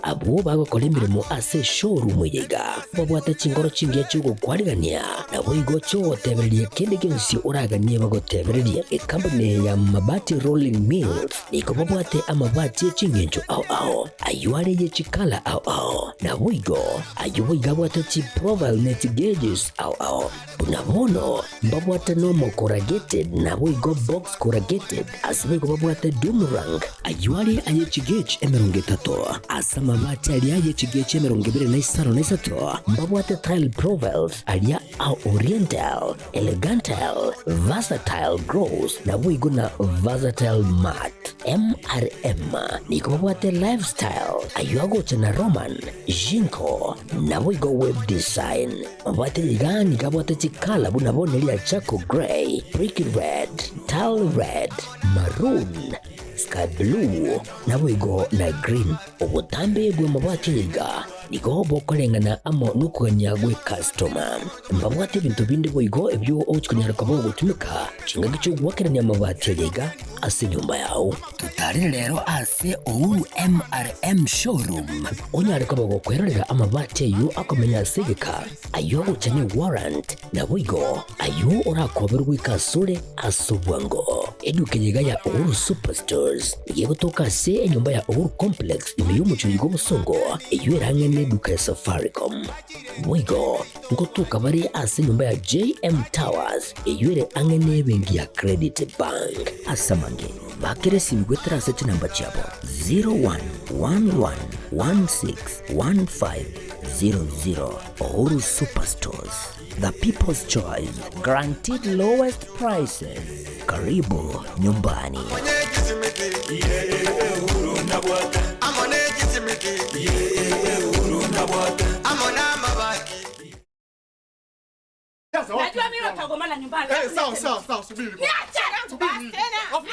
Abwo bagokora emeremo ase eshowroom eye iga babwate chinkoro chingiya chi'ogokwarigania, naboigo chi'ogotebereria kende gionsi oraganie bagotebererie. Ekampuni eye ya Mabati Rolling Mills nigo babwate amabati e ching'encho ao ao, ayio are ye chikala ao ao, naboigo ayio boigo abwate chiprofile ne chigauges ao ao. Buna bono mbabwate nomo corrugated naboigo box corrugated, ase boigo babwate doom rank, ayio are aye chigauge 30, ase amabati aria aye chigauge 23, mbabwate tile profiles aria a oriental, elegantile, versatile gloss naboigo na versatile matte. MRM nigo babwate lifestyle, ayio agocha na Roman, Jinko, naboigo web design. Mabwate iga nigo abwate chikala buna bono eria charcoal grey, brick red, tile red, maroon, sky blue, naboigo na green. Obotambe bw'amabati aya iga nigo bokoreng'ana amo nokogania gw'ekastoma. Mbabwate ebinto binde boigo ebio ogochi konyara koba ogotumeka chingaki chi'ogoakerania amabati aya iga ase enyomba yao. Totarere rero ase Uhuru MRM Showroom onyare koba gokwerorera amabati ayio akomenya ase egeka, ayio agocha ne warrant, naboigo ayio orakoberwe goika asore ase obwango. Eduka eye iga ya Uhuru Superstores nigo egotoka ase enyomba ya Uhuru Complex ime y'omochie oiga obosongo, eyio ere ang'e neduka ya Safaricom. Boigo ngotoka bare ase enyomba ya JM Towers eyio ere ang'e nebenki ya Credit Bank. Ase amange, bakera esimi goetera ase chinamba chiabo 0111161500. Uhuru Superstores, the people's choice, guaranteed lowest prices. Karibu nyumbani. Najua mimi utagombana nyumbani. Eh, sawa sawa sawa, subiri. Niache Subiri. basi tena. Afu,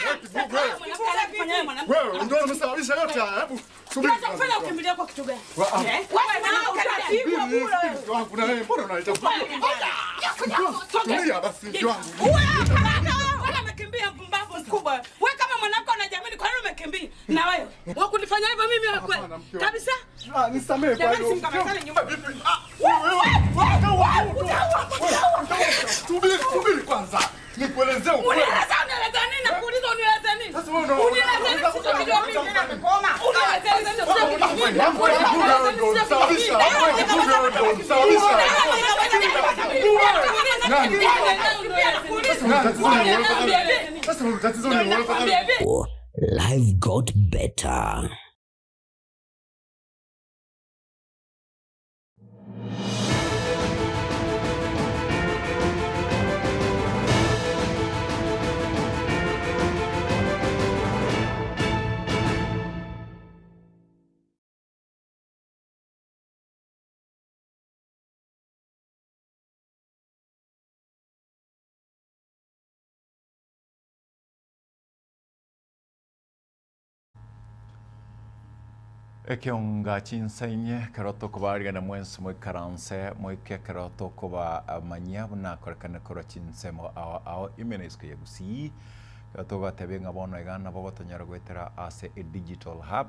Mwanamke wewe mwanamke. Wewe ndio umesababisha yote haya. Hebu subiri. Unataka kufanya ukimbilia kwa kitu gani? Wa- ah. Eh? Wewe mwanamke utapigwa Subiri, bure. subiri, mke wangu na wewe mbona unaleta Tulia basi mke wangu. Wewe hapana wewe. Wewe umekimbia mpumbavu mkubwa. Wewe kama mwanamke unajiamini kwa nini umekimbia? Na wewe wewe kunifanya hivyo mimi wewe kweli? Hapana, mke wangu. Kabisa? Ah, nisamehe kwa Jamani hilo. simkamatane nyumba. Vipi? Ah, wewe, wewe, wewe, wewe, Subiri, subiri kwanza. Nikuelezee ukweli. Unieleza unieleza nini? Nakuuliza unieleza nini? Sasa wewe una- Unieleza nini sichokijua mimi? Unieleza nini sichokijua mimi? Sasa tatizo ni wewe. Life got better. Ekeonga chinsainye ekero tokobarigana mwensi moikaranse moike ekero tokobamanyia buna korekana korwa chinsemo ao ao ime na isiko ya Gusii. Ekero togobatebia ng'a bono iga nabo gotonyora goetera ase edigital hub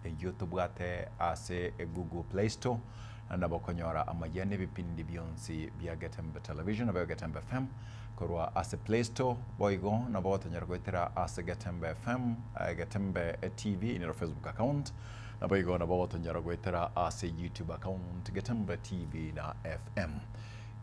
eyio tobwate ase Google Play Store naende nabo okonyora amayia na ebipindi bionsi bia Getembe Television nabo Getembe FM korwa ase Play Store boigo nabo gotonyora goetera ase Getembe FM, Getembe TV nero Facebook account naboigo nabo gotonyora goetera ase YouTube account Getembe TV na FM.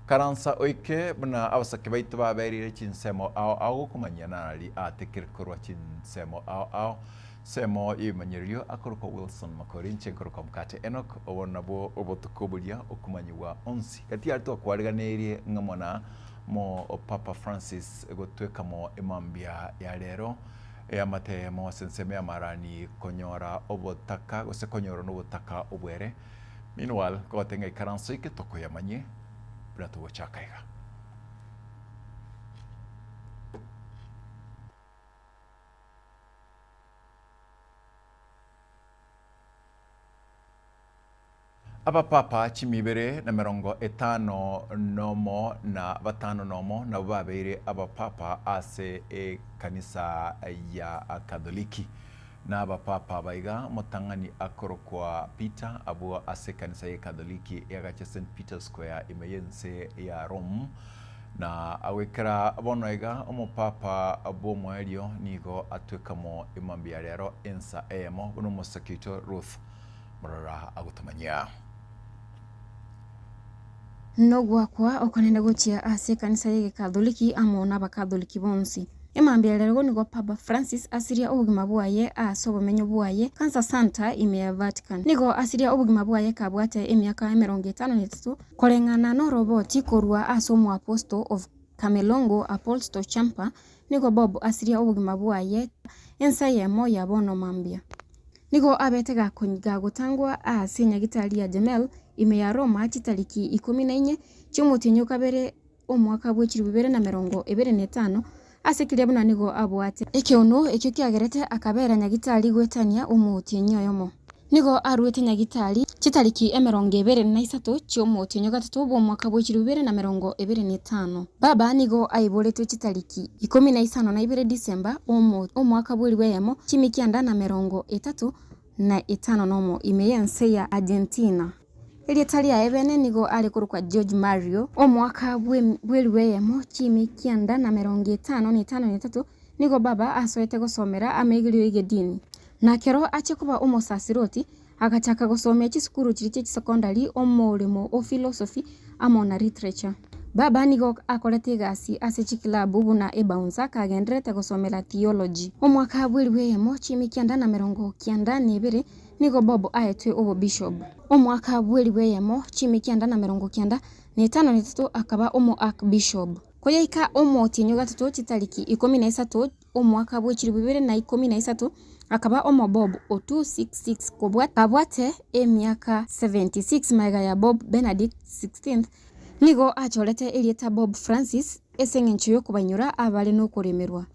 Karansa oike buna abasake baito baberire chinsemo ao ao gokomanyia nari atekire korwa chinsemo ao ao Nsemo y'ebimanyererio akorokwa Wilson Makori, inche nkorokwa Mokate Enock, obo nabwo obotuko boria okomanyigwa onsi. Gati aria twakwariganeirie ng'a mona mo Papa Francis gotweka mo emambia ya rero ey'amatemo ase ensemo y'amarani konyora obotaka gose konyorwa nobotaka obwere. Meanwhile, nkogote ng'a ikaranso eke tokoyamanyie buna togochaka iga. Abapapa chimibere na 51 na batano nomo nabwo babeire abapapa ase ekanisa ya Katholiki. Na abapapa aba iga, omotang'ani akorokwa Peter, abwo ase ekanisa y'Ekatholiki eagache Saint Peter's Square ime y'ense ya Rome. Na goikera bono iga omopapa bw'omoerio nigo atwekamo emambia ya rero ensa eyemo buna omosake oito Ruth Morora agotomanyia. Nogoakwa okonene gochia ase ekanisa y'Egekatholiki amo n'Abakatholiki bonsi. Emambia rero nigo Papa Francis asiria obogima bwaye ase obomenyo bwaye Casa Santa ime ya Vatican. Nigo asiria obogima bwaye kabwate emiaka 53 koreng'ana noroboti korwa ase Omoaposto of Camelongo Apolsto Champa nigo Bob asiria obogima bwaye ensa eyemo ya bono mambia. Nigo abete gagotangwa ase nyagitari ya Gemelli ime ya Roma chitariki 14 chi'omotienyi o kabere omwaka bwe chilifu ibere na 25 ase keria buna nigo abwate ekeono ekio kiagerete akabera nyagitari goetania omotienyi oyomo. Nigo aruete nyagitari chitariki 23 chi'omotienyi o gatato bw'omwaka bwe chilifu ibere na 25. Baba nigo aiboretwe chitariki 52 Disemba omwaka bw'elifu eyemo chimikianda na 35 ime y'ense ya Argentina. Erieta riaye bene nigo are korokwa George Mario. Omwaka bw'elifu eyemo chimikianda na 53 nigo baba asoete gosomera amaigerio y'egedini. Na kero ache koba omosasiroti, agachaka gosomia chisukuru chiria chi'echisecondary omoremo o philosophy amo na literature. Baba nigo akorete egasi ase chiklabu buna ebouncer kagendererete gosomera theology. Omwaka bw'elifu eyemo chimikianda na 92 nigo Bob aetwe obobishop. Omwaka bw'elifu eyemo chimikianda na 93 akaba omo archbishop. Koyaika omotienyi o gatato chitariki 13 omwaka bwe chilifu ibere na 13 akaba omobob o 266 kabwate emiaka 76 magega ya Bob Benedict XVI nigo achorete erieta Bob Francis ase eng'encho y'okobainyora abare nokoremerwa.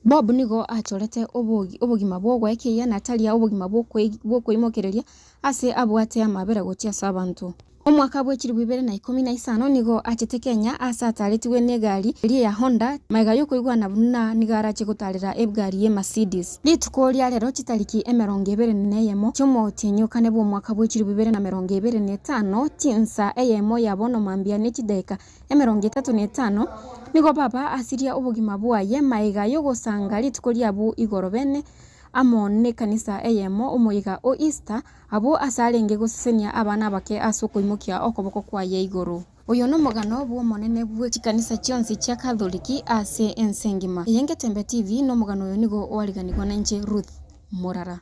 Bob nigo achorete obogima bw'ogoekeia na taria obogima bw'okoimokereria ase abwate amabera gochia ase abanto. Omwaka bwe chilifu ibere na 15 nigo achete Kenya ase ataretigwe n'egari eria ya Honda magega y'okoigwana buna nigo arache gotarera egari ye Mercedes. Rituko ria rero chitariki 21 chi'omotienyi o kane bw'omwaka bwe chilifu ibere na 25 chinsa eyemo ya bono mambia ne chidaeka 35 nigo baba asiria obogima bwaye magega y'ogosanga rituko riabo igoro bene amo n'ekanisa eyemo omoyega o Easter abwo ase arenge gosesenia abana abake ase okoimokia okoboko kwaye igoro. Oyo nomogano bw'omonene bwe chikanisa chionsi chia Katholiki ase ense engima. Eye Ngetembe TV nomogano oyo nigo oariganigwa nainche Ruth Morara.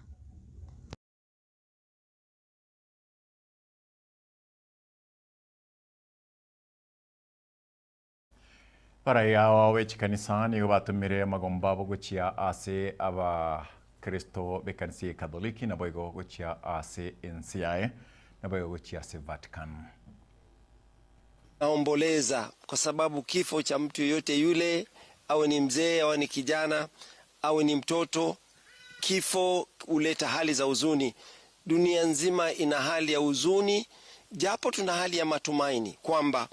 Barai ao be chikanisa nigo batomire amagomba abo gochia ase abakristo b'ekanisa ya Katholiki naboigo gochia ase ense yaye naboigo gochia ase Vatican. Naomboleza kwa sababu kifo cha mtu yoyote yule, awe ni mzee, awe ni kijana, awe ni mtoto, kifo huleta hali za huzuni. Dunia nzima ina hali ya huzuni, japo tuna hali ya matumaini kwamba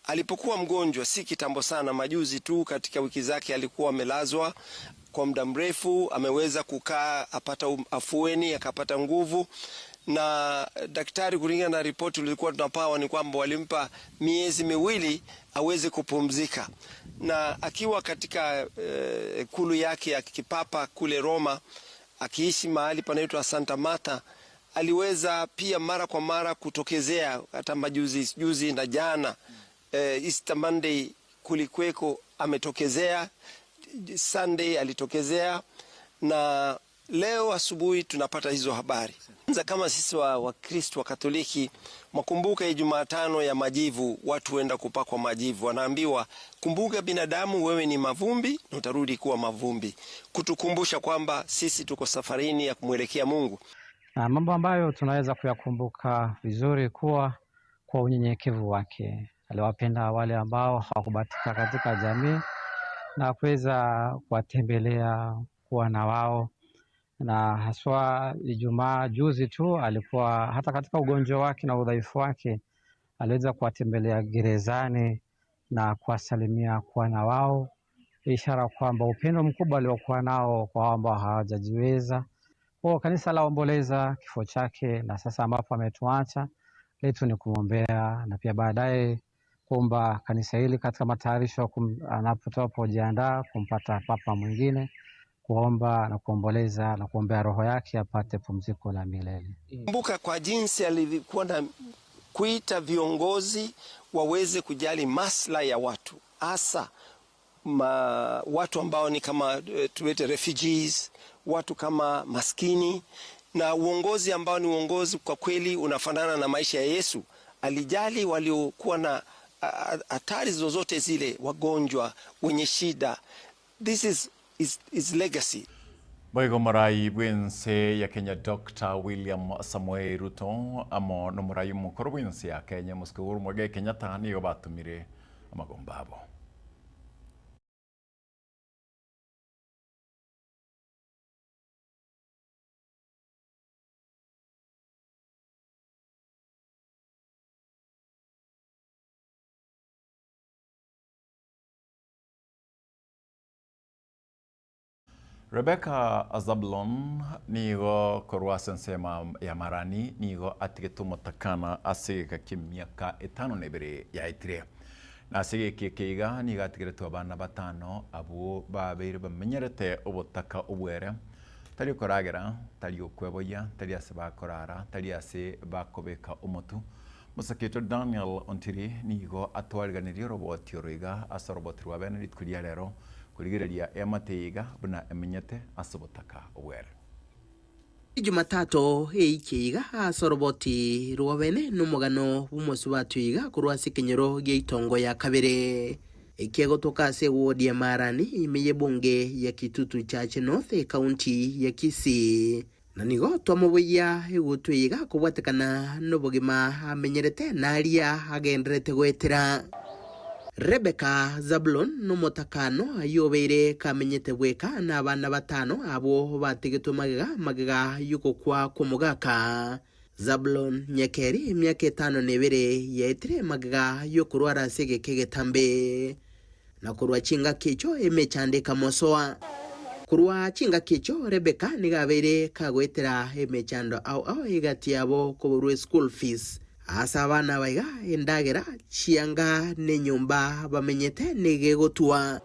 alipokuwa mgonjwa si kitambo sana, majuzi tu katika wiki zake alikuwa amelazwa kwa muda mrefu, ameweza kukaa apata afueni, akapata nguvu na daktari, kulingana na ripoti tulikuwa tunapawa ni kwamba walimpa miezi miwili aweze kupumzika, na akiwa katika ikulu yake ya kipapa kule Roma, akiishi mahali panaitwa Santa Marta, aliweza pia mara kwa mara kutokezea, hata majuzi juzi na jana Easter Monday kulikweko ametokezea, Sunday alitokezea na leo asubuhi tunapata hizo habari. Kwanza kama sisi wa Wakristo wa Katoliki, mwakumbuka hii Jumatano ya majivu, watu huenda kupakwa majivu, wanaambiwa kumbuka, binadamu wewe ni mavumbi na utarudi kuwa mavumbi, kutukumbusha kwamba sisi tuko safarini ya kumwelekea Mungu. Na mambo ambayo tunaweza kuyakumbuka vizuri kuwa kwa unyenyekevu wake aliwapenda wale ambao hawakubahatika katika jamii na kuweza kuwatembelea, kuwa na wao, na haswa Ijumaa juzi tu alikuwa hata katika ugonjwa wake na udhaifu wake aliweza kuwatembelea gerezani na kuwasalimia, kuwa na wao, ishara kwamba upendo mkubwa aliokuwa nao kwa wao ambao hawajajiweza. Kwa kanisa laomboleza kifo chake, na sasa ambapo ametuacha, letu ni kumwombea na pia baadaye kuomba kanisa hili katika matayarisho anapojiandaa kumpata papa mwingine, kuomba na kuomboleza na kuombea roho yake apate pumziko la milele. Kumbuka kwa jinsi alivyokuwa na kuita viongozi waweze kujali maslahi ya watu, hasa watu ambao ni kama tuwete refugees, watu kama maskini, na uongozi ambao ni uongozi kwa kweli unafanana na maisha ya Yesu. Alijali waliokuwa na hatari zozote zile, wagonjwa, wenye shida. This is his legacy. Boigo morai bwense ya Kenya Dr. William Samoei Ruto amo no morai mukuru bwense ya Kenya Moscow Uhuru Muigai Kenyatta nigo batumire amagomba abo. Rebecca Zablon nigo korwa sensema ya marani nigo atigetu mutakana asega kimiaka 52 yaitire na asege keiga nigo atigeretwe abana batano abo babeire bamenyerete obotaka obwere tari koragera tari okweboya tari ase bakorara tari ase bakobeka omotu. Musakito Daniel Ontiri nigo atwariganirie roboti oroiga ase roboti rwa bene ritkuria rero kurigereria emateiga buna emenyete ase obotaka obwere. Jumatatu eikiiga ase oroboti rwa bene n'omogano bw'omosi batuiga korwa ase ekenyoro gia itongo ya kabere ekiagotoka ase eward ya Marani ime ya ebunge ya Kitutu Chache North ekaunti ya Kisii. Na nigo twamoboyia egotweiga kobwatekana n'obogima amenyerete naria agenderete goetera. Rebecca Zablon n'omotakano ayobeire kamenyete bweka n'abana batano abo bategetwe magega magega y'ogokwa kw'omogaka. Zablon Nyekeri emiaka 52 yaetire magega y'okorwara ase egeke egetambe na korwa chingaki echo emechando ekamosoa. Korwa chingaki echo Rebecca nigo abeire kagoetera emechando ao ao egati yabo koborwa school fees. Ase abana baiga endagera chianga n'enyomba bamenyete niga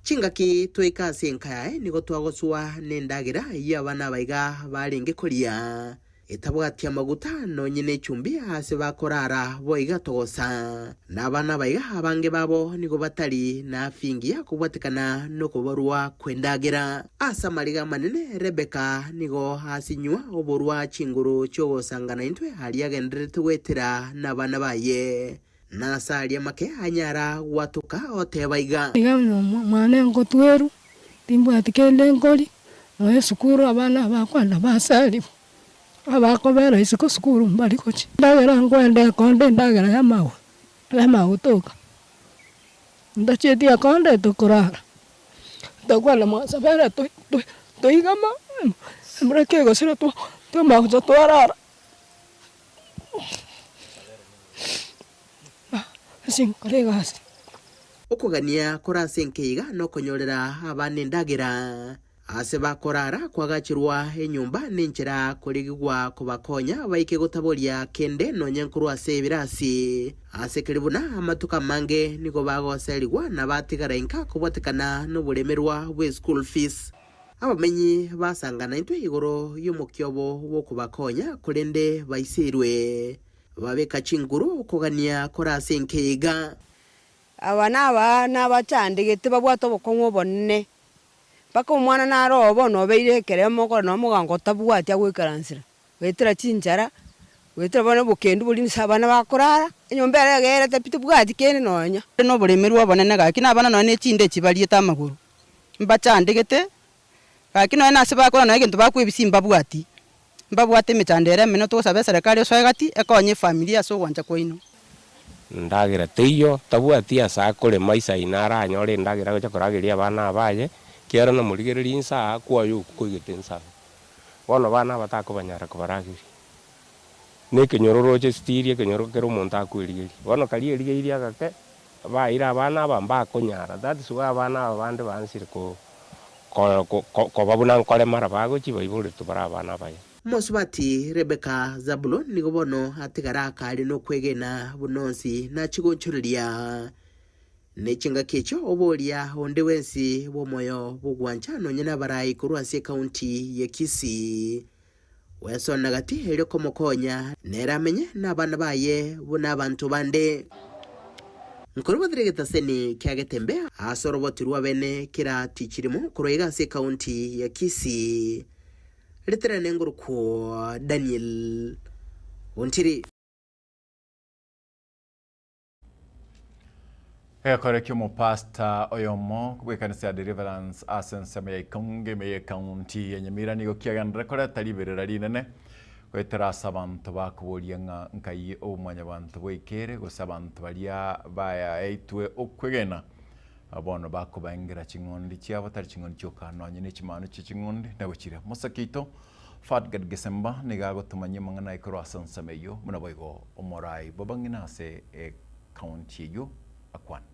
Chingaki tweka ase enka yaye nigo twagoswa n'endagera eyio abana baiga barenge koria. Etabwatia maguta nonye n'echumbi ase bakorara boiga togosa. Na abana baiga abange babo nigo batari na afingia kobwatekana n'okoborwa kw'endagera. Ase amariga amanene Rebecca nigo asinywa oborwa chinguru chiogosangana intwe aria agenderete goetera n'abana baye. Nase aria make anyara gwatuka oteba iga. Iga mwana ngotweru timbwati kende nkori noe sukuru abana bakwenda basaribu abakobera isiko sukuru mbari gochi ndagera nkwenda ekonde ndagera ya mawe ya magotoka ndachetie ekonde tokorara tokwenda mwasabere toigama embura kegosira twamagocha twarara ase nkore egasi. Okogania korase enkeiga nokonyorera abana endagera ase bakorara kwagachirwa enyomba n'enchera korigigwa kobakonya baike gotaboria kende nonye nkorwa ase ebirasi ase keri buna amatuko amange nigo bagoserigwa na batigara inka kobwatekana n'oboremerwa bwa school fees. Abamenyi basangana intwe igoro y'omokiobo bw'okobakonya korende baisirwe babeka chinguru okogania korase enkeiga. Aba n'abana bachandegete babwate obokong'u obonene mpaka omwana naro bono obeire ekeremo okore na omogango otabwati agoikaransera goetera chinchara goetera bono obokendu boria ase abana bakorara enyomba ere egerete pi tobwati kende nonya. Noboremerwa obonene gaki na abana nonya na echinde echi bariete amagoro mbachandegete gaki nonya na ase bakora nonya egento bakoebisia mbabwati mbabwate emechando ere emene togosaba eserekari osoe gati ekonye efamiri ase ogwancha kwaino. Ndagera teiyo tabwati ase akorema isaina aranyore endagera agocha korageria abana abaye kiara namorigereria nsaa kwayo koigete nsaa bono bana abatakobanyara kobarageria na ekenyoro roche stiri ekenyoro kero omonto akoerigeria bono karia erigeirie agake baire abana aba mbakonyara that is why abana aba bande baansire ko Koba buna nkoremara bagochia baiboretwe bare abana abaye. Mosubati Rebeka Zabulon nigo bono atigara akare nokwegena buna onsi nachie gonchoreria. Ne chingaki echio oboria onde bwensi bw'omoyo bw'ogwancha nonya nabarai korwa ase ekaunti ya Kisii. Gwesona gati erio komokonya, nere amenye nabana baye buna abanto bande. Nkorubatire egetaseni kia Getembe ase oroboti rw'abene kera tichirimo korwa iga ase ekaunti ya Kisii. Riterane ngorokwo Daniel Ontiri. Egekore ki'omopasta oyomo bw'ekanisa ya Deliverance ase ensemo ya Ikonge ime y'ecounty ya Nyamira nigo kiagenderere koreta riberera rinene goetera ase abanto bakoboria ng'a nkai obomwanyabanto bwaikere gose abanto baria bayaetwe okwegena bono bakobaengera ching'ondi chiabo tari ching'ondi chioka nonye ne chimanu chie ching'ondi nabo chire. Mosake oito Fadgard Gesemba nigo agotomanyia amang'ana aye korwa ase ensemo eyio buna boigo omorai bw'abang'ina ase County eyio akwane.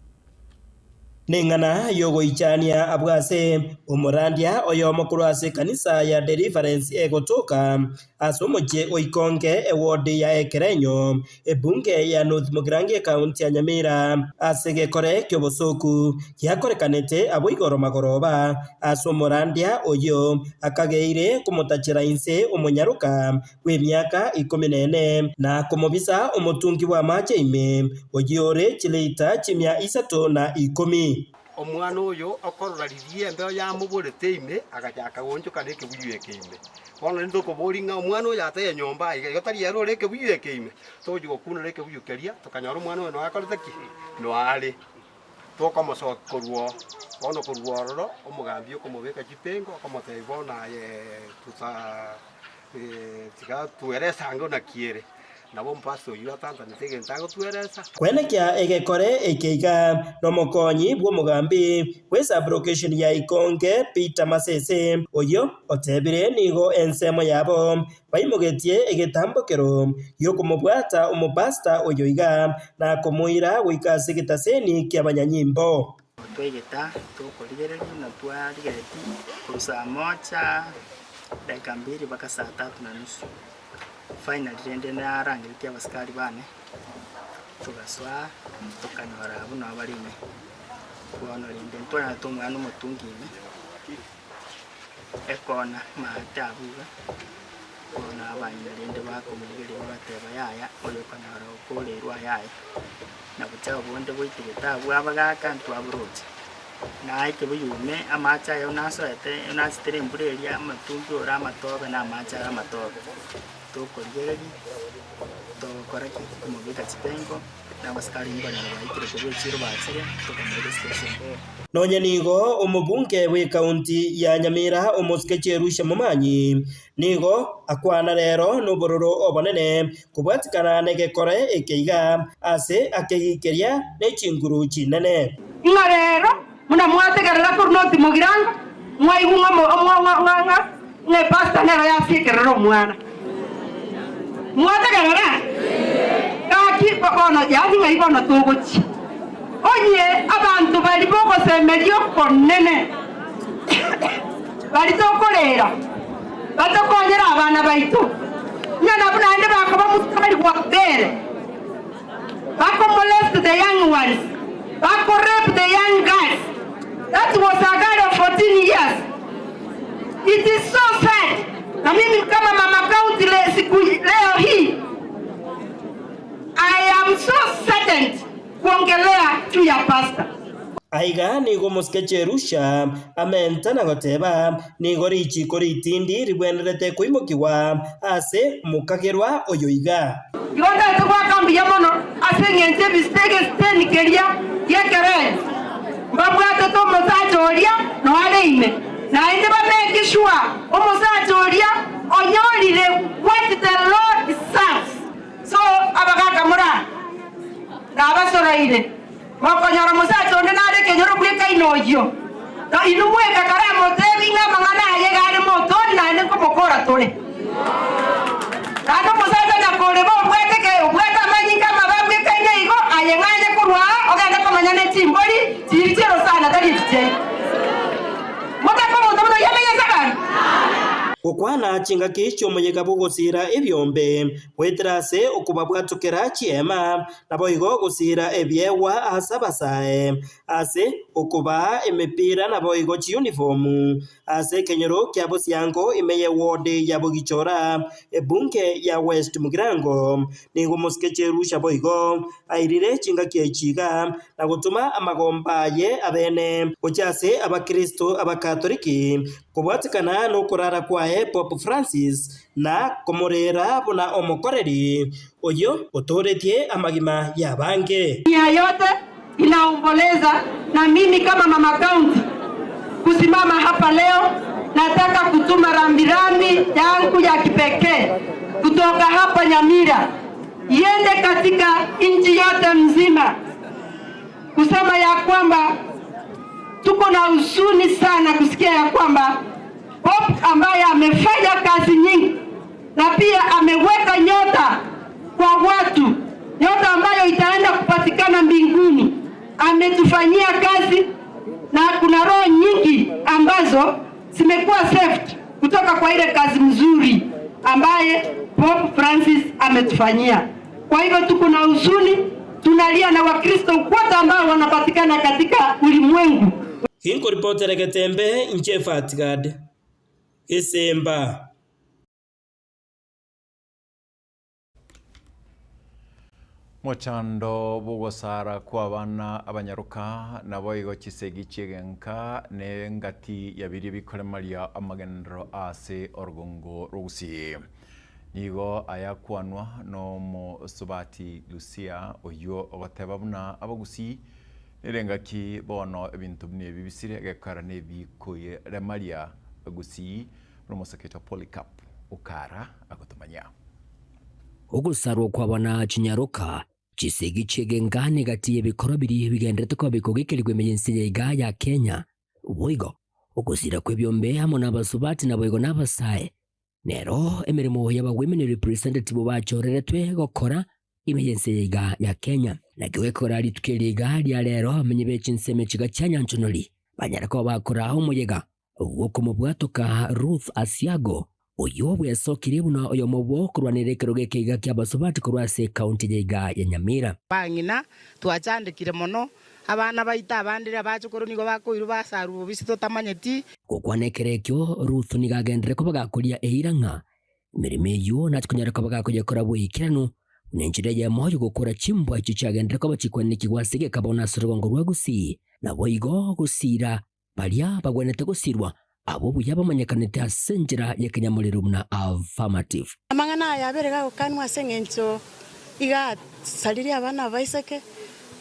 Neng'ana y'ogoichania abwo ase omorandia oyomo korwa ase ekanisa ya Deliverance egotoka ase omochie o Ikonge eward ya Ekerenyo, ebunge ya North Mugirango ekaunti ya Nyamira ase egekore ki'obosoku giakorekanete abwo igoro magoroba ase omorandia oyio akageire komotachera inse omonyaroka bw'emiaka ikomi na ene, na komobisa omotungi bw'amaache ime, oyio ore chilita chimia isato na ikomi. Omwana oyo okorora riria embeo yamoborete ime, agachaka goonchoka nekebuyu eke ime. Bono rende tokoboria ng'a omwana oyo ataiyo nyomba aiga, igo tari ere ore ekebuyu eke ime? Togochia gokunora ekebuyu keria, tokanyora omwana oyo noyo akorete ki? Noyo are. Tokomosokia korwa oo. Bono korwa ororo, omogambi okomobeka chipengo, okomotebia bono aye tuta tiga twerese ange naki ere. Nabo omopastor oyio atantanete egento agotweresa. Kwenekia egekore eke iga nomokonyi bw'omogambi bw'esablocation ya Ikonge Peter Masese, oyio otebire nigo ensemo yabo baimogetie egetambokero gi'okomobwata omopastor oyo iga na komoira goika ase egetaseni ki'abanyanyimbo. Twaigeta tokorigereria na twarigeretie korwa saa moja dakika mbili mpaka saa tatu na nusu. Finally rende narangeretie abasikari bane, togasoa tokanyora abwo nabo bare ime. Bono rende ntwanyorete omwana omotungi ime, ekona maate abwo iga, bono abang'ina rende bakomorigereria bagateba yaya oyo okonyora okoreirwe ayaye. Na bochao bonde boitegete abwo abagaaka ntwaboroche. Na ekebuyu ime amache aye nasoete nasitere embura eria amatumbi ore amatobe na amache are amatobe. Tokorigereria, togokora ki? Komobeka chipengo, na abasikari nkonyora baikire korwa echiro bachire, tokamoira estation. Nonya nigo omobunge bw'ekaunti ya Nyamira omosike Cherusha Momanyi Nigo akwana rero nobororo obonene kobwatikana negekore eke iga ase akegikeria ne chinguru chinene. Ng'a rero buna mwategerera korwa noti mogirango, mwaigwa ng'a ng'a ng'a epastor nero yasiekerera omwana. Mwategerera? Gaki bono yaani ng'ai bono togochia? Onye abanto baria bogosemeria okonene baria tokoreera, batokonyere abana baito, ng'a nabwo naende bakoba mstari bwa mbere, bako molest the young ones, bako rape the young girls. That was a girl of 14 years. It is so sad. Na mimi kama mama county le, siku leo hii I am so saddened kuongelea juu ya pastor. Aiga nigo omosike Cherusha amenta na goteba, Nigo richiiko ritindi ribwenerete koimokigwa ase omokagerwa oyo iga. Igo ntagete goaka mbuya mono ase engencho ebisite egesiteni keria gi'ekerenyo mbabwatete omosacha oria noare ime, naende ba make sure omosacha oria onyorire what the law deserves. So abagaka more aa, nabasoroire, mokonyora omosacha onde nare ekenyoro bwekaine oyio, na inwe mweka karamotebi ng'a amang'ana aye iga are motoni naende nkomokora tore. Naende omosacha nyakoreba obwate ke obwate amanyinga amabe abwekaine igo, aye ng'anye korwa aa ogende komenya ne chimbori chiri chi'orosana tari echi chiaito. Motakomotiga. Gokwana chingaki chi'omoyega bw'ogosiira ebiombe, goetera ase okobabwatokera chiema, naboigo gosiira ebiegwa ase abasae, ase okobaa emepira naboigo chiyunifomu, ase ekenyoro kia Bosiango ime y'eward ya Bogichora, ebunge ya West Mugirango. Nigo omosike Cherusha boigo airire chingaki echi iga na gotoma amagomba aye abene gochia ase abakristo abakatoliki kobwatekana nokorara kwaye Pope Francis na komorera buna omokoreri oyio otooretie amagima y'abange. Dunia yote inaomboleza na mimi kama mama county kusimama hapa leo, nataka kutuma rambirambi yangu ya kipekee kutoka hapa Nyamira iende katika nchi yote mzima, kusema ya kwamba tuko na huzuni sana kusikia ya kwamba Pope ambaye amefanya kazi nyingi na pia ameweka nyota kwa watu, nyota ambayo itaenda kupatikana mbinguni. Ametufanyia kazi na kuna roho nyingi ambazo zimekuwa saved kutoka kwa ile kazi mzuri ambaye Pope Francis ametufanyia. Kwa hivyo tuko na huzuni, tunalia na Wakristo wote ambao wanapatikana katika ulimwengu. Ginkoripotera egetembe inche Fatgad, Gesemba. Mochando bw'ogosara kw'abana abanyaroka naboigo chisegi chi'egenka na engati ya biria bikoremaria amagenderero ase orogongo rw'ogusii. Nigo ayakwanwa nomosubati Lucia oyio ogoteba buna abagusii nere engaki bono ebinto buna ebi bisire egekora nebikoyeremaria gusii nomosaketwa Polycarp Okara agotomanyia. Ogosarwa kw'abana chinyaroka, chisegi chi'egenka negati y'ebikorwa biria bigenderete koba bikogekerigwa ime y'ense ya igaa ya Kenya. Boigo, ogosira kw'ebiombe amo nabasubati naboigo nabasae, nero emeremo y'aba women representative bachoreretwe gokora ime y'ense ya igaa ya Kenya. Nakio gekogera rituko eri igaa ria rero abamenyi be chinsemo chiga chia Nyanchonori banyare koba bakora omoyega bw'okomobwatoka Ruth Asiago, oyio bwesokirie buna oyomo bw'okorwanera ekerogo ekeiga ki'abasubati korwa ase ekaunti ya iga ya Nyamira. Bang'ina, twachandekire mono, abana baito abande abachokoro nigo bakoirwa basarwa bobisi totamanyeti. Gokwana ekero ekio, Ruth nigo agenderere koba gakoria eira ng'a emeremo eyio nache konyara koba gakoyekora boikeranu, buna enchera eyemo y'ogokora chimbwa echio chiagenderere koba chikwanekigwa ase egekabao na ase orogongo rwa Gusii, naboigo gosiira Baria bagwenerete gosirwa, abwo buya bamanyekanete ase enchera y'ekenyamorero buna affirmative. Amang'ana aya abere gagokanwa ase engencho iga asaririe abana abaiseke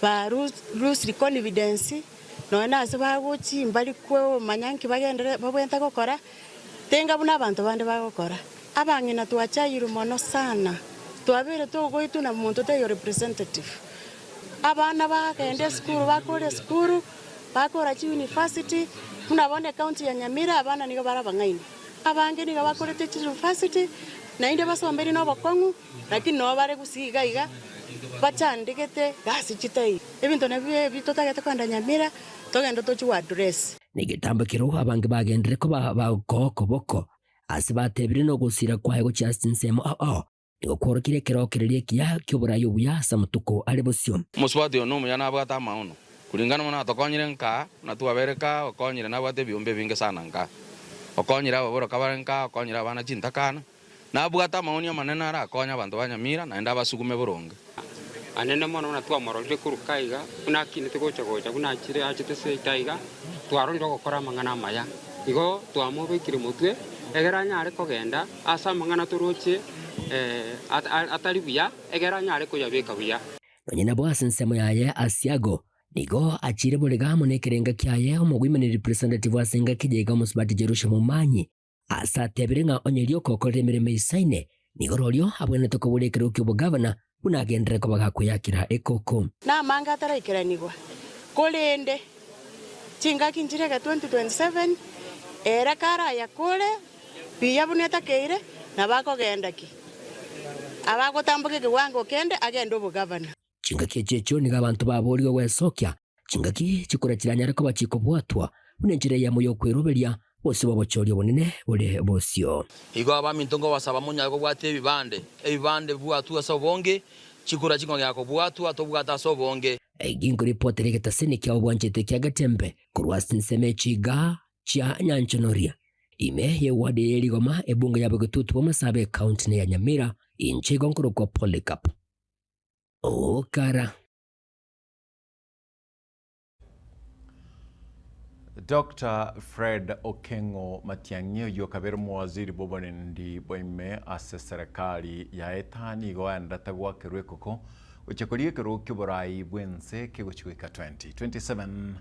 ba loosely confidence, nonya na ase bagochia mbari komanya nki bagenderere babwenerete gokora, tenga buna abanto bande bagokora. Abang'ina twachayirwe mono sana, twabeire togoitwa na monto taiyo representative. Abana bagenda esukuru bakore esukuru. Bakora chiuniversity, buna bono ecounty ya Nyamira abana nigo bare abang'aini. Abange nigo bakorete chiuniversity, naende basombeire na obokong'u, lakini nabo bare gusii iga iga, bachandegete gasi chitaiyo. Ebinto nabio ebi totagete kogenda Nyamira, togende tochie go address. Negetambo ekero abange bagenderere koba bagokoa okoboko, ase batebire nogosira kwaye gochia ase chinsemo ao ao. Nigo kworokirie ekerokererio ekiya ki'oboraai obuya ase amatuko are bosio. Omosubati oyo nomuya nabwate amaono, kulingana buna atokonyire nka, buna twabeire ka, okonyire nabwate ebiombe ebinge sana nka, okonyire ababoroka bare nka, okonyire abana chintakana, nabwate amaoni amanene arakonye abanto ba Nyamira naende abasugume boronge. Anene mono buna twamororire korwa kaiga, buna akinete gocha gocha, buna achire achete seito aiga, twarorire ogokora amang'ana amaya. Igo twamobekire motwe, egere anyare kogenda ase amang'ana toroche atari buya, egere anyare koyabeka buya. Nonya nabo ase ensemo yaye Asiago nigo achiire borega amo nekerenga kiaye omogoimaneri representative ase engaki yaiga omosubati Jerusha Momanyi Ase atebire ng'a onye rioka okorire emeremo eisaine, nigo rorio abwenerete kobora ekerogo ki'obogavana buna agenderere koba gakweyakera ekoko. Namange ataraikeranigwa, korende chingaki nchire iga 2027 ere karayakore buya buna etakeire, nabo akogenda ki? Abagotamboka ekewango kende agende obogavana. Chingaki echio echio nigo abanto baboorigwe gwesokia, chingaki chikura chiranyare koba chikobwatwa buna enchera eyemo y'okweroberia. Bosio bw'obochori obonene bore bosio. Igo abaminto nkobasaba monyare kobwata ebibande, ebibande bibwatwe ase obonge, chikura chikong'ea kobwatwa, tobwate ase obonge. Ginko ripotera egetaseni kiao bwanchete kia Getembe korwa ase ensemo echiga chia Nyanchonoria, ime y'eward ye Rigoma, ebunge ya Bogetutu bw'Amasaaba ecounty ne ya Nyamira, inche igo nkorokwa Polycarp Okara. Dr Fred Okengo Matiang'i oyio okabera omowaziri bw'oborendi bwa ime ase serikali yaeta nigo aenderete goakerwa ekoko gochia koria ekerogo ki'oborai bw'ense kegochia goika 2027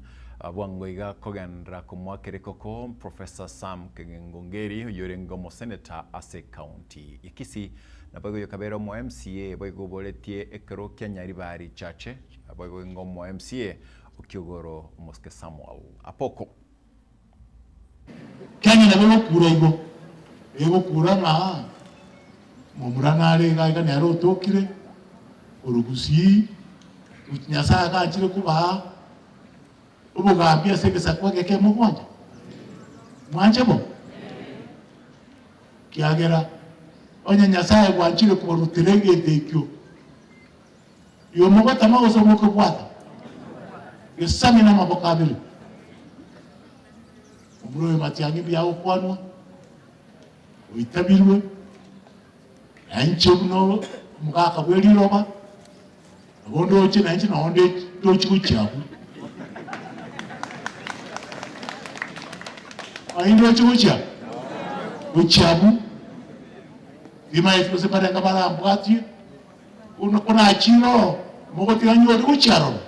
bwango iga kogenderera komoakera ekoko Professor Sam Kegenge Ongeri oyio orenge omoseneta ase ekaunti ya Kisii naboigo oyio okabera omo MCA boigo oboretie ekerogo kia Nyaribari Chache naboigo inga omo MCA Okiogoro omosike Samuel Apoko. Kenya nabo egokura igo, egokura ng'a momura nare iga iga nere otokire orogusii Nyasaye agachire kobaa obogambi ase egesaku eke mogwancha? Mwanche bo? Kiagera onye Nyasaye gwanchire kobarutera egento ekio, Yomogotama gose omokobwata, gesame namaboko abere. Omura oyo matiang'i mbuya agokwanwa, oitabirwe, na inche buna omogaka bwe riroba, nabo ndoche na inche nao ndochi gochia abwo. Aye ndoche gochia gochia abwo, timanyeti gose mbarenga barambwatie. Korachire oo, mogotiga nyori gochia aroro,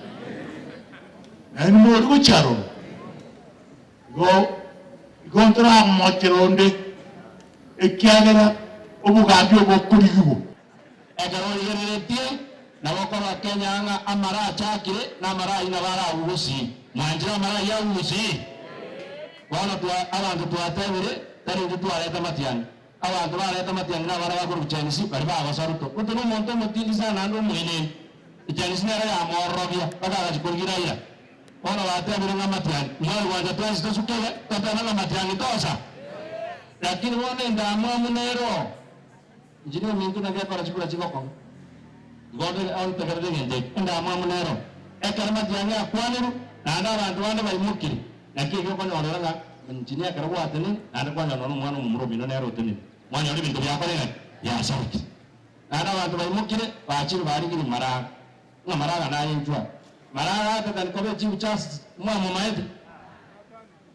naende mori gochia aroro. Igo igo ntoramochere onde, ekiagera obogambi obo okorigigwa. Ekero origereretie, nabo okorora Kenya ng'a amara achakire, na amara ayio nabo aragwe gusii. Mwanchire amara ayio agwe gusii? Bono twa abanto twatebire, tari intwe twareta amatiang'i. Abanto bareta amatiang'i na abana bakorokwa Chenisi, baria bagosa Ruto. Ruto nomonto omotindi sana naende omoenenu. Echenisi nero yamoororobia mpaka agachia korigia Raila. Bono batebire ng'a amatiang'i, mware gwancha twensi tosukere, totebe ng'a matiang'i tosa. Lakini bono endamwamu nero oo. Inche neminto naki ekora chikura chigokong'a. Igo ontegerere egento eke, endamwamu nero oo. Ekero matiang'i akwanirwe, naende abanto bande baimokire, Naki ekio okonyorera ng'a engineer ekero gwatenenire, naende kwanyora nonya omwana omomura omino nere otenenire, mwanyora ebinto biakorire ng'a ki? Biasarekire. Naende abanto baimokire, bachire barigirie maraga, ng'a maraga naye inchwe aa. Maraga atetani koba echief justice, mwamomaete?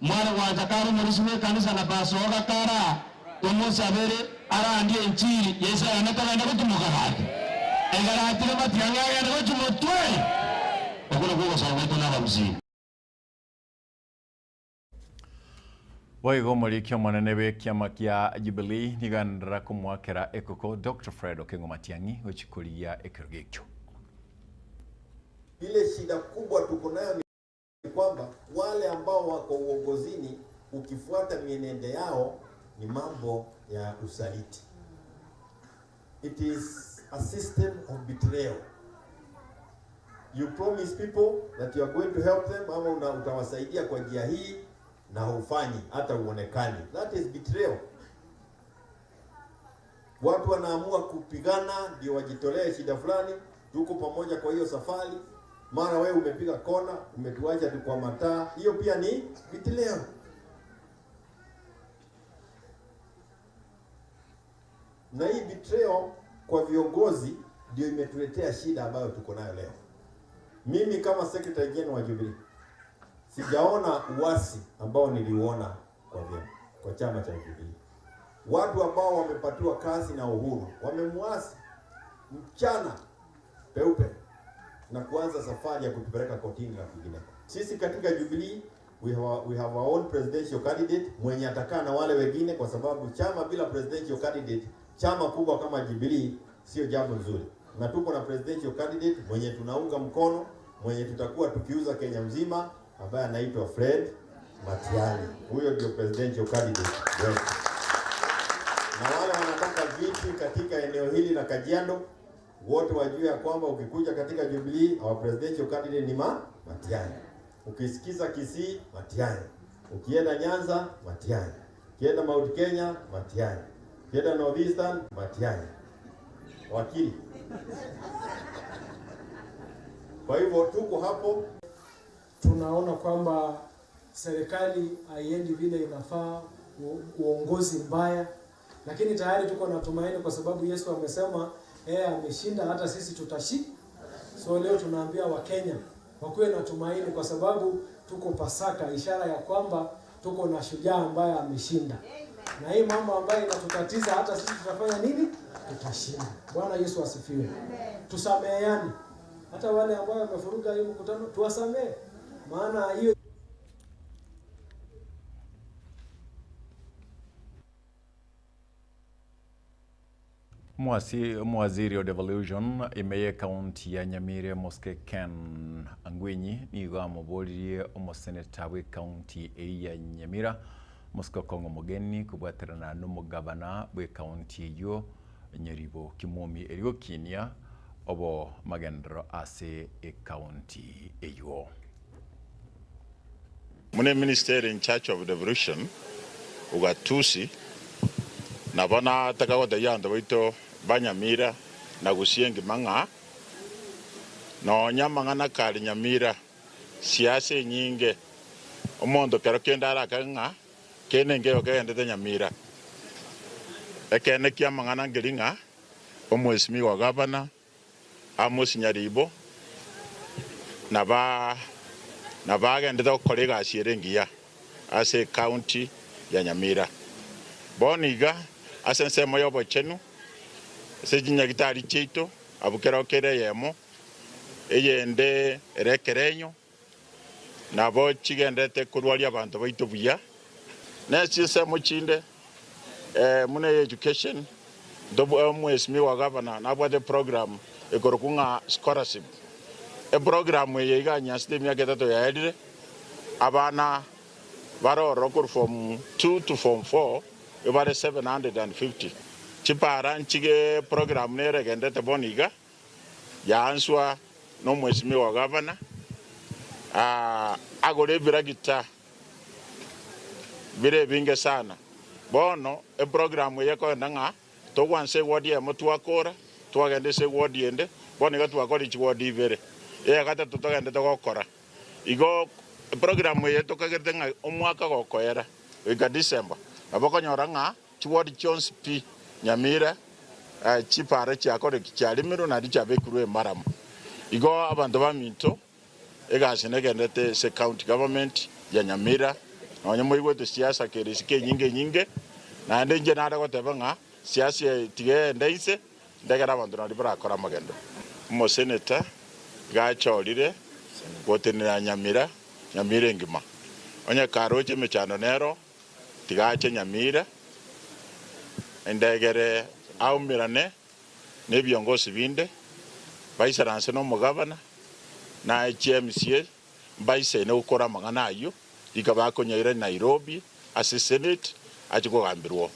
Mware gwancha kare omorisia bw'ekanisa na pastor oga kare aa, tomosabere arandie enchiri Yeso ayane togende gotimoka gaki. Ekero atire matiang'i agende gochia motwe! Okwo nakwo ogosaba gwaito nabagusii. Boigo omoriki omonene bw'ekiama kia Jubilee nigo aenderera komoakera ekoko Doctor Fred Okengo Matiang'i gochia korigia ekerogo ekio. Ile shida kubwa tuko nayo ni kwamba wale ambao wako uongozini ukifuata mienendo yao ni mambo ya usaliti. It is a system of betrayal. You promise people that you are going to help them ama una, utawasaidia kwa njia hii na hufanyi hata uonekani. That is betrayal. Watu wanaamua kupigana ndio wajitolee shida fulani, tuko pamoja kwa hiyo safari. Mara wewe umepiga kona, umetuacha tu kwa mataa, hiyo pia ni betrayal. Na hii betrayal kwa viongozi ndio imetuletea shida ambayo tuko nayo leo. Mimi kama Secretary General wa Jubilee sijaona uasi ambao niliuona kwa vyama, kwa chama cha Jubilee. Watu ambao wamepatiwa kazi na Uhuru wamemuasi mchana peupe na kuanza safari ya kutupeleka kotini na kwingineko. Sisi katika Jubilee we have our own presidential candidate mwenye atakaa na wale wengine, kwa sababu chama bila presidential candidate, chama kubwa kama Jubilee sio jambo nzuri, na tuko na presidential candidate mwenye tunaunga mkono, mwenye tutakuwa tukiuza Kenya mzima, ambaye anaitwa Fred Matiang'i. Huyo ndio presidential candidate wetu. Na wale wanataka viti katika eneo hili la Kajiado wote wajue ya kwamba ukikuja katika Jubilee our presidential candidate ni Matiang'i. Ukisikiza Kisii, Matiang'i. Ukienda Nyanza, Matiang'i. Ukienda Mount Kenya, Matiang'i. Ukienda North Eastern, Matiang'i. Wakili. Kwa hivyo tuko hapo. Tunaona kwamba serikali haiendi vile inafaa, uongozi mbaya, lakini tayari tuko na tumaini kwa sababu Yesu amesema yeye ameshinda, hata sisi tutashi. So leo tunaambia Wakenya wakuwe na tumaini kwa sababu tuko Pasaka, ishara ya kwamba tuko na shujaa ambaye ameshinda. Na hii mambo ambayo inatutatiza hata sisi tutafanya nini? Tutashinda. Bwana Yesu asifiwe. Tusameheane, hata wale ambao wamefuruga hii mkutano tuwasamehe, maana hiyo Mwasi, mwaziri o devolution imeye kaunti ya Nyamira Mosque Ken Angwenyi nigo amoboririe omoseneta bwe kaunti eyi ya Nyamira Mosque Kongo Mogeni kobwaterana n'omogabana bwe kaunti eyo Nyaribo Kimomi erigokinia obo magendero ase ekaunti eyo. Mune minister in charge of devolution ugatusi nabo nataka gotegia abanto baito ba Nyamira na Gusii engima ng'a nonya amang'ana kare Nyamira siasa enyinge omonto kero kende arakage ng'a kende nkeiyo kegendete Nyamira. Ekeene kia amang'ana nkeri ng'a omwesimigwa gavana Amos Nyaribo naba nabagendete gokora egasi ere engiya ase ecounty ya Nyamira. Bono iga ase ensemo ya obochenu ase chinyagitari chiaito abwo kero kere eyemo eyende ere ekerenyo nabo chigendete korwaria abanto baito buya. Na ase chinsemo chinde buna eye education ntobwate omwesimigwa gavana nabwate eprogram ekorokwa ng'a scholarship. Eprogram eye iga anyansete emiaka etato yaerire, abana bare ororo korwa form 2 to form 4 ebare 750. Chipara nchige eprogram nere egendete bono iga yaanswa na omwesimigwa gavana agore ebiragita bire ebinge sana. Bono eprogram eye ekogenda ng'a togwansa eward eyemo twakora, twagenda ase eward ende, bono iga twakora chiward ibere, eya gatato togendete gokora. Igo eprogram eye tokagerete ng'a omwaka gokoera goika December, nabo okonyora ng'a chiward chionsi pi Nyamira chipara chiakoreki chiarimirwe naende chiabekirwe emaramo. Igo abanto baminto Egasi negenderete ase county government ya Nyamira, nonye moigwete siasa kere isiko enyinge enyinge, naende inche nare goteba ng'a siasa eye tiga eyende inse, ndegere abanto nario barakore amagendo. Omosenator iga achorire gotenena Nyamira, Nyamira engima. Onye karoche emechando nero, tiga ache Nyamira, endegere aumerane na ebiongosi binde, baisaranse nomogabana, na chiMCA mbaisaine gokora amang'ana ayio, rika bakonyaira Nairobi ase Senate ache kogambirwa oo.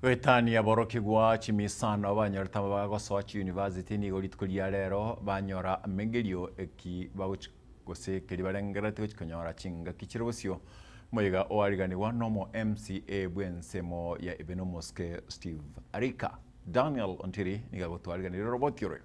Goetania aborokigwa chimisano banyorete amabaga gosoa chiyunivasiti nigo rituko ria rero banyora amengerio eki bagochi gose keria barengerereti gochi konyora chingaki chire bosio. Moyega oariganigwa nomo MCA bw'ensemo ya Ibeno Omosike Steve Arika. Daniel Ontiri nigo agotwariganirie oroboti oroiga.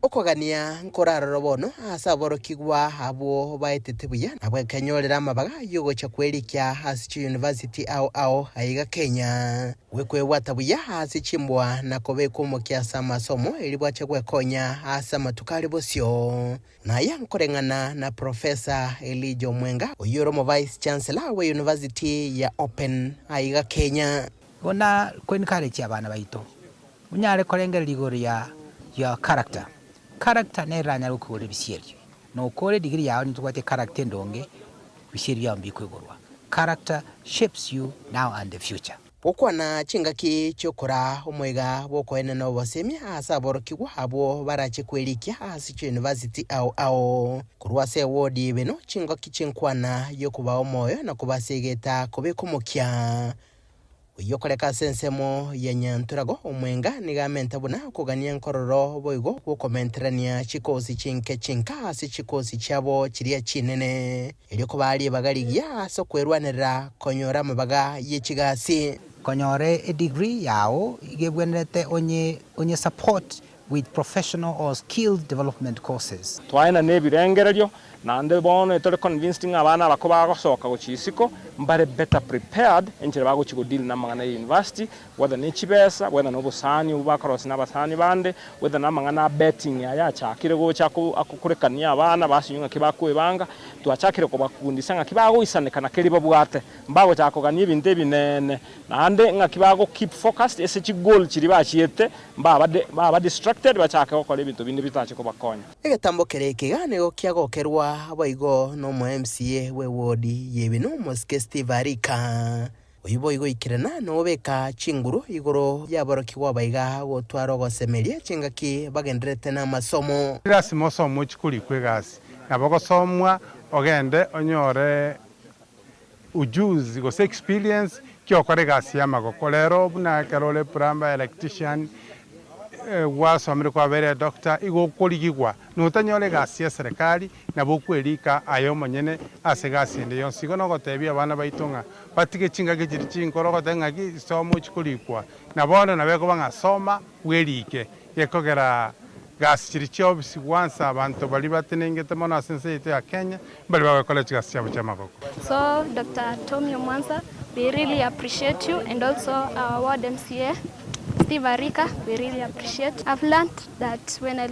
Okogania nkoraroro bono ase aborokigwa abwo baetete buya na bwekenyorera amabaga y'ogocha kwerikia ase chiyunivasiti ao ao aiga Kenya. Gwekwebwata buya ase chimbwa na kobekwa omokia ase amasomo erio bwache gwekonya ase amatuko are bosio. Naya nkoreng'ana na Professor Elijah Omwenga oyio ore omo-Vice Chancellor bwe University ya Open aiga Kenya. Buna kwencourage abana baito, onyare korengereria igoro ya your character. Character nere eranyare gokogora ebisierio. Nokore edegree yao nintobwate echaracter endonge, ebisierio biao mbikoigorwa. Character shapes you now and the future. Gokwana chingaki chi'okoraa omoiga bw'okoenena obosemia ase aborokigwa abwo barache kwerikia ase chiuniversity ao ao. Korwa ase eward y'Ibeno chingoki chi'enkwana y'okobaa omoyo na kobasegeta kobeka omokia. Oyio okoreka ase ensemo ya Nyanturago omwenga nigo amente buna okogania nkororo boigo gw'okomenterania chikosi chinke chinka ase chikosi chiabo chiria chinene, erio kobaa ribaga rigiya ase okwerwanerera konyora amabaga ye chigasi. Konyora edegree yao iga ebwenerete onye onye support with professional or skills development courses. Twaena nebirengererio, naende bono etore convinced ng'a abana aba kobagosoka gochia isiko, mbare better prepared enchera bagochia go deal namang'ana ya university, whether ne chibesa, whether na obosani obwo bakorosia na abasani bande, whether na amang'ana a betting aya achakire gocha akokorekania abana basinywe ng'aki bakoebanga, twachakire kobakundisa ng'aki bagoisaneka na keria babwate, mbagochaka kogania ebinto ebineene, naende ng'aki bago keep focused ase chigoal chiria bachiete Mbaba distracted bachake gokora ebinto binde bitache kobakonya. Egetambo keria ekiga nigo kiagokerwa boigo nomo MCA bw'ewodi y'Ebinu omosike Steve Arika. Oyio boigo oikerana nobeka chinguru igoro y'aborokigwa baiga gotwara ogosemeria chingaki bagendererete namasomo. Lasima osome ochie korikwa egasi, nabo ogosomwa ogende onyore ujuzi gose experience ki okora egasi y'amagoko. Rero buna ekero ore plumber, electrician, gwasomire kwabeire edoctor, igo okorigigwa notanyora egasi y'eserekari nabo okwerika aye omonyene ase egasi ende yonsi. Igo nogotebia abana baito ng'a batige chingaki chiria chinkoro ogoteba ng'aki soma ochie korikwa. Na bono nabo ekoba ng'a soma bwerike gekogera gasi chiria chi'ofisi gwansa abanto baria batenengete mono ase ense yaito ya Kenya mbari bagokora chigasi chiabo chi'amaboko. So Doctor Tommy Omwansa we really appreciate you and also our ward MCA Steve Arika we really appreciate. I've learnt that when I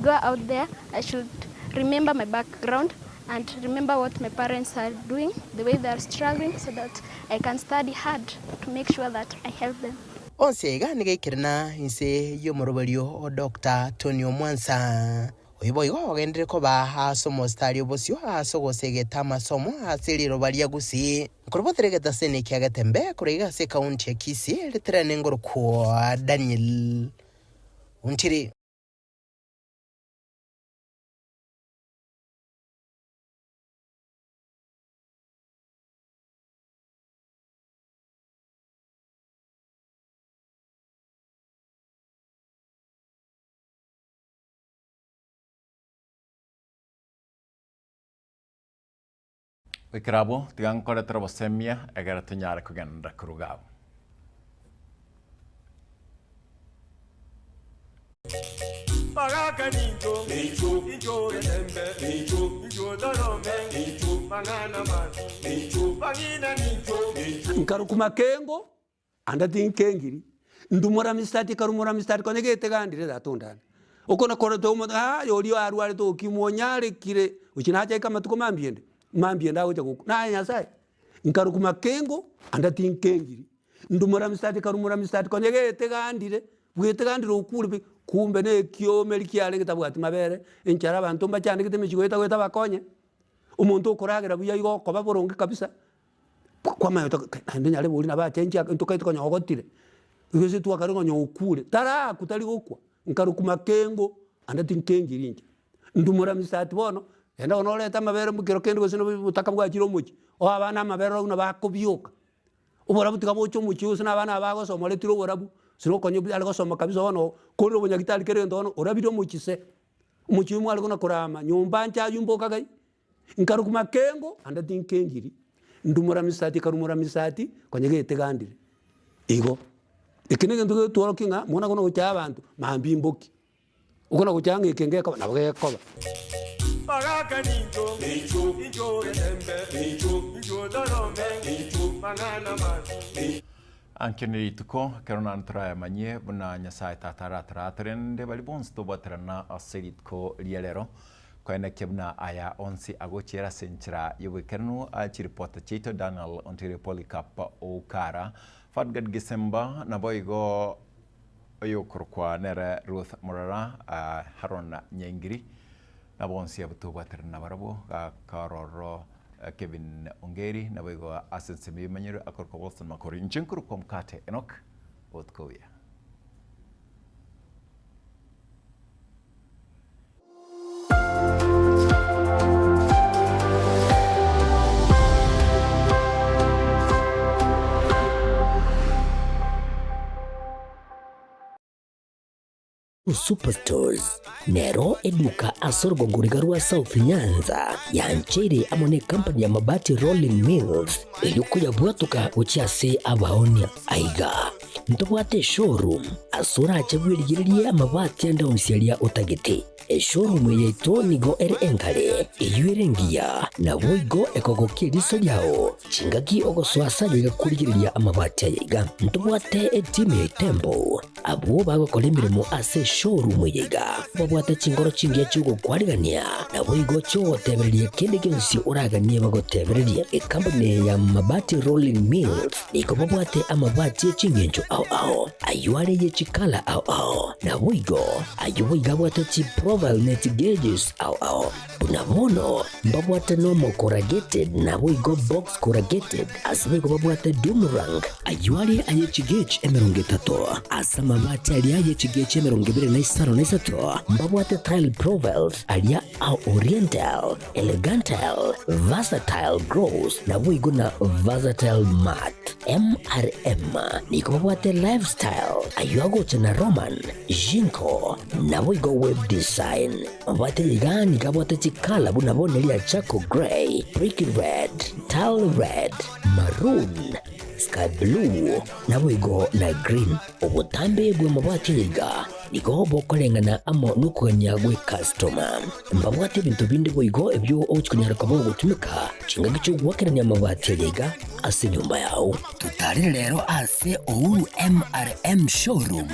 go out there I should remember my background and remember what my parents are doing, the way they are struggling so that I can study hard to make sure that I help them. Onsi aiga nigo aikerana inse y'omoroberio o Doctor Tony Omwansa, oyio boigo ogenderire koba ase omositari obosio ase ogosegeta amasomo ase riroba ria Gusii. Nkorobotera egetaseni kia Getembe korwa iga ase ekaunti ya Kisii riterane ngorokwa Daniel Ontiri. Goikera abwo, tiga nkoretere obosemia, egere tonyare kogenderera koruga abwo. Bagaka nincho, incho getembe, incho torome, mang'ana mabi, bang'ina nincho. Nkarokwa makengo, ande tinkengiri, ndumora misati karumora misati konya getegandire tata ondane. Oko nakorete omonto ah oria arwarete okimwa onyarekire, gochia nachaika amatuko mambia ende, mambia ende agocha gokwa, naye Nyasaye. Nkarokwa makengo, ande tinkengiri, ndumora misati karumora misati konya getegandire, bwetegandire okure pi, kumbe na ekiomeri kiarenge tabwati mabere, enchara abanto mbachandegete emechie goeta goeta bakonye, omonto okoragera buya igo okoba boronge kabisa. Kwamanya ota naende nyare boria nabo achenchia ntokaete konya ogotire, gose twakare konya okure, tarakwa tari gokwa, nkarokwa makengo ande tinkengiri inche. Ndumora misati bono, genda bono orete amabere kero kende gose nobo obotaka bwachire omochie, oe abana amabere orore buna bakobioka, oborabu tiga boche omochie gose na abana aba bagosoma oretire oborabu, gose nokonya are gosoma kabisa bono korire obonyagitari kera egento bono orabire omochie se, omochie oywo mware kona korama nyomba nche aywo mboka gai. Nkarokwa makengo, ande tinkengiri, ndumora misati karumora misati, konya getegandire. Igo, eke negento getworokia ng'a muna kona gochaya abanto, mambia imboki. Okona gochaya ng'a eke ngekoba, nabo gekoba. Bagaka nincho, incho getembe, incho torome, mang'ana mabi. Ankio nerituko ekero naende torayamanyie buna Nyasae Tata aratoratorende baria bonsi tobwaterana ase rituko ria rero. Koenekia buna aya onsi agochiera ase enchera y'oboikeranu chiripota chiaito Daniel Ontiri Polycarp Oukara, Fadgard Gisemba naboigo oyokorokwa nere Ruth Murara, Haron Nyaingiri na bonsi abwo tobwaterana nabarabwo gakororo Kevin Ongeri naboigo ase ensemo y'emanyero akorokwa Wilson Makori. Inche nkorokwa Mokate Enock, botuko obuya. Superstores nero eduka ase orogongo riga rwa South Nyanza yancheire amo ne company ya Mabati Rolling Mills erio koyabwatoka gochia ase abaonia. Aiga ntobwate eshowroom ase orache bwerigererie amabati ande onsi aria otagete. Eshowroom yaito nigo ere enkare, eyio ere engiya, naboigo ekogokia eriso riao chingaki ogosoa ase ayaiga korigereria amabati ayaiga. Ntobwate etimu ya Itembo Abwo bagokora emeremo ase eshowroom eye iga, babwate chinkoro chingiya chi'ogokwarigania, naboigo chi'ogotebereria kende gionsi oraganie bagotebererie. Ekampuni eye ya Mabati Rolling Mills nigo babwate amabati e chingencho ao ao, ayio are ye chikala ao ao, naboigo ayio boigo abwate chiprofile ne chigauges ao ao. Buna bono mbabwate nomo corrugated naboigo box corrugated, ase boigo babwate doom rank, ayio are aye chigauge 30, ase amabati aria aye chigauge 23, mbabwate tile profiles aria a oriental, elegantile, versatile gloss, naboigo na versatile matte. MRM nigo babwate lifestyle, ayio agocha na Roman, Jinko, naboigo web design. Mabwate iga nigo abwate chikala buna bono eria charcoal grey, brick red, tile red, maroon, sky blue, naboigo na green. Obotambe bw'amabati aya iga nigo bokoreng'ana amo nokogania gw'ecustoma. Mbabwate ebinto binde boigo ebio ogochia konyara koba ogotumeka chingaki chi'ogoakerania amabati aya iga ase enyomba yao. Totarere rero ase Uhuru MRM Showroom.